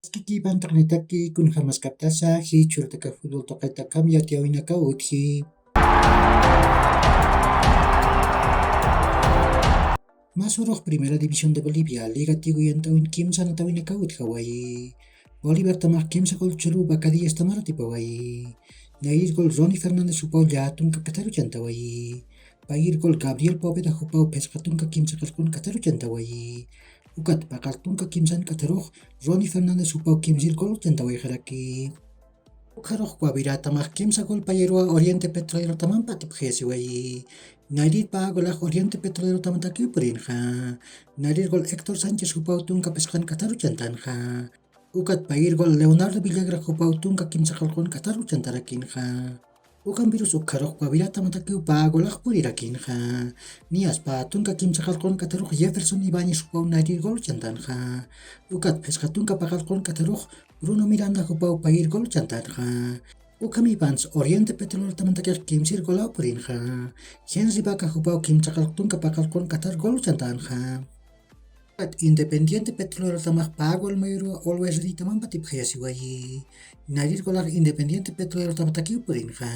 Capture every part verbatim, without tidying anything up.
Askiki pantaqnitaki, kunjamaskaptasa jichhurutaka fútbol tuqitaka yatiyäwinakaw utji. Masurux Primera División de Bolivia, Liga Tigo yant'äwin kimsa anatawinakaw utjawayi. Bolívartamax kimsa gol churu Vaca Dieztamar atipawayi. Nayrir gol Ronnie Fernández jupaw llätunka k'atharu chantawayi. Payir gol Gabriel Poveda jupaw phisqa tunka kimsa qillqun k'atharu chantawayi. Ukat paqalltunka kimsan k'atharux Ronnie Fernández jupaw kimsir gol chantawayxaraki. Ukharux Guaviratamaq kimsa gol payirwa Oriente Petrolerotamampa atipxayasiwayi. Nayrir pä golax Oriente Petrolerotamatakiw purinxa. Nayrir gol Héctor Sánchez jupaw tunka phisqan k'atharu chantanxa. Ukat payir gol Leonardo Villagra jupaw tunka kimsa qillqun k'atharu chantarakinxa. Ukampirus ukharux Guaviratamantakiw pä golax purirakinxa. Niyas pä tunka kimsa qillqun k'atharux Jefferson Ibáñez jupaw nayrir gol chantanxa. Ukat phisqa tunka paqallqun k'atharux Bruno Miranda jupaw payir gol chantanxa. Ukhamipans Oriente Petrolerotamantakix kimsir golaw purinxa. Henry Vaca jupaw kimsa qillq tunka paqallqun k'athar gol chantanxa. Ukat Independiente Petrolerotamax pä gol mayurwa Always Readytamampa atipxayasiwayi. Nayrir golax Independiente Petrolerotamatakiw purinxa.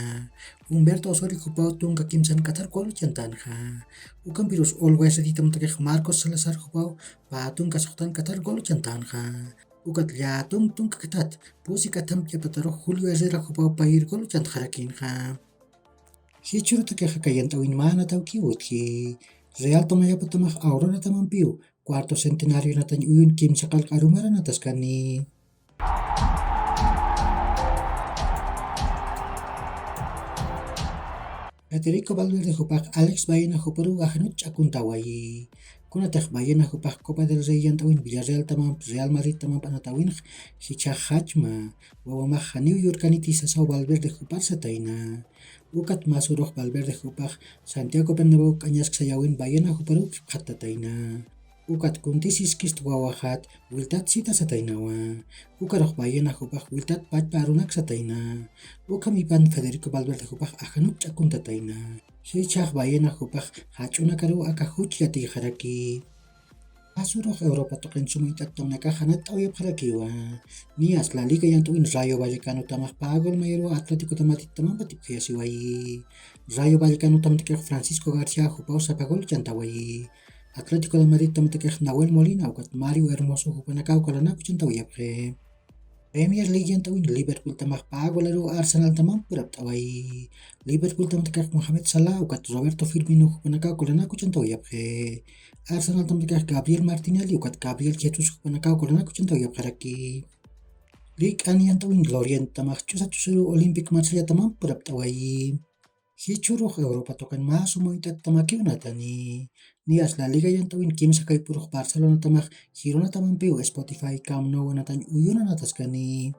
Humberto Osorio jupaw tunka kimsan k'athar gol chantanxa. Ukampirus Always Readytamantakix Marcos Salazar jupaw pä tunka suxtan k'athar gol chantanxa. Ukat llätunk tunka k'athat pusi k'atham ch'apatarux Julio Herrera jupaw payir gol chantxarakinxa. Jichhurutaki aka yant'äwin mä anatawkiw utji. Real Tomayapo tamax Aurora tamampiw cuarto centenario natañ uyun kimsa qillq arumar anataskani. Federico Valverde jupax Alex Baena juparuw ajanut ch'akuntawayi. Kunatix Baena jupax Copa del Rey yant'äwin Villarreal tamamp Real Madrid tamamp anatawinx jichhax jachma, wawamax janiw yurkaniti sasaw Valverde jupar satayna. Ukat mä surux Valverde jupax Santiago Bernabéu k'añask sayäwin Baena juparuw qhipxattatayna. Ukat kuntisiskist wawaxat wiltat sita sataynawa. Ukarux Baena jupax wiltat pachpa arunak satayna. Ukhamipan Federico Valverde jupax ajanuk ch'akuntatayna. Jichhax Baena jupax jach'unakaruw aka juch yatiyxaraki. Mä surux Europa tuqin suma yut'at tamnakax janat'awayapxarakiwa. Niyas La Liga yant'äwin Rayo Vallecano tamax pä gol mayurwa Atlético de Madrid tamampa atipxayasiwayi. Rayo Vallecano tamtakix Francisco García jupaw sapa gol chantawayi. Atlético de Madrid tamtakix Nahuel Molina ukat Mario Hermoso jupanakaw kalanak uchantawayapxi. Premier League yant'äwin Liverpool tamax pä golaruw Arsenal tamamp purapt'awayi. Liverpool tamtakix Mohamed Salah ukat Roberto Firmino jupanakaw kalanak uchantawayapxi. Arsenal tamtakix Gabriel Martinelli ukat Gabriel Jesus jupanakaw kalanak uchantawayapxaraki. Liga N yant'äwin Lorient tamax ch'usa ch'usaruw Olympique Marsella tamamp purapt'awayi. Jichhürux Europa tuqin mä suma yut'at tamakiw natani. Niyas La Liga yant'äwin kimsa kaypürux Barcelona tamax Girona tamampiw Spotify Camp Nou natañ uyuna nataskani.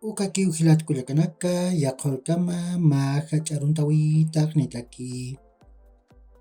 Ukakiw jilat kullakanaka, yaqhürkama mä jach'a aruntawi taqnitaki.